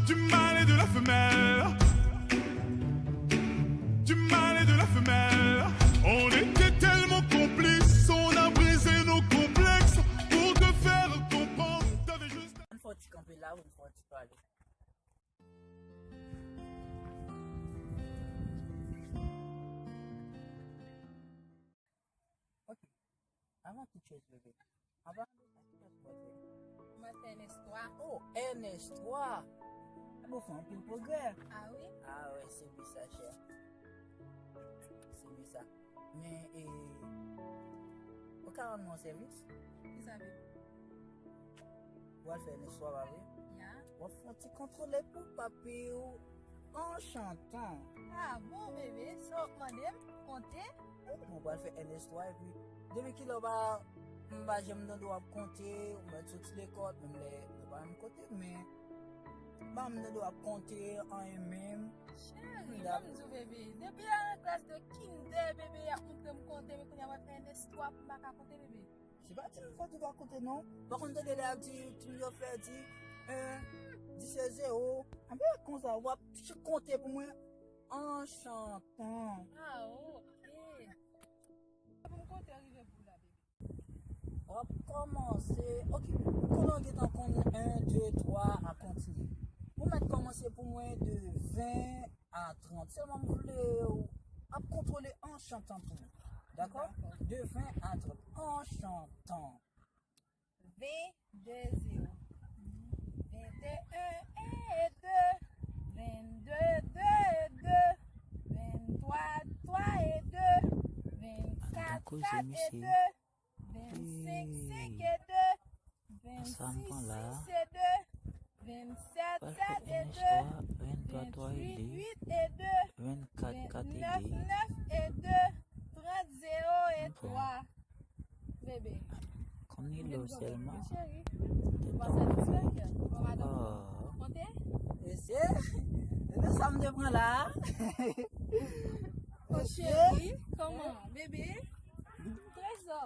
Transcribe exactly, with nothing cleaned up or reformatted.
Du mâle et de la femelle. Du mâle et de la femelle. On était tellement complices, on a brisé nos complexes pour te faire comprendre. T'avais juste. Ann fè yon ti kanpe la, ann fè yon ti pale. Ok. Avan tout choz, bebe. Avan, avan tout choz, bebe. Mwen fè N S twa. Oh, N S twa! Ebyen, w fè anpil pwogrè. Ah wi? Ah wè, se byen sa, chè. Se byen sa. Men, e, ou ka rann mwen yon sèvis? Ki sa, bebe? W al fè N S twa, pa vre? Ya. W ap fè yon ti kontwole pou papi w an chantan. Ah bon, bebe, sa w ap mande m? Konte? Mwen pral fè N S twa, epi depi kilè w pa, m pa janm tande w ap konte, ou mèt soti lekòl, menm lè nou pa menm kote, men m pa janm tande w ap konte anyen menm. Cheri, ban m di w, bebe, depi nan klas de kinder, bebe, y ap montre m konte, men kounye a mwen fè N S twa pou m pa ka konte, bebe. Se pa ti moun konte pa konte non. Pa konn tande lè y ap di, ti moun yo fè di, en, dis se zewo. Anben konsa, w ap konte pou mwen an chantan. Ah, ok. Pou m konte rive pou la, bebe. W ap kòmanse, ok, konnen w gentan konn en, de, twa a kontinye. Ou mèt kòmanse pou mwen de ven a trant. Sèlman m vle w ap kontwole an chantan pou mwen. Dakò? Dakò. De ven a trant. An chantan. Ven, de, zewo. Venteyen, en e de. Vennde, de e de. Venntwa, twa e de. Vennkat, kat e de. Vennsenk, senk e de. Vennsis, sis e de. Vennsèt, sèt e de. Venntwit, uit e de. Vennkat, kat e de. Vennèf, nèf e de. Trant, zewo e twa. Bebe. Konn li love sèlman. Cheri. Ou pa satisfè? Ou pa madanm? Oh. Konte? Mesye, e nan sa m te pran la. Oh, cheri, kòman? Bebe? Trezò.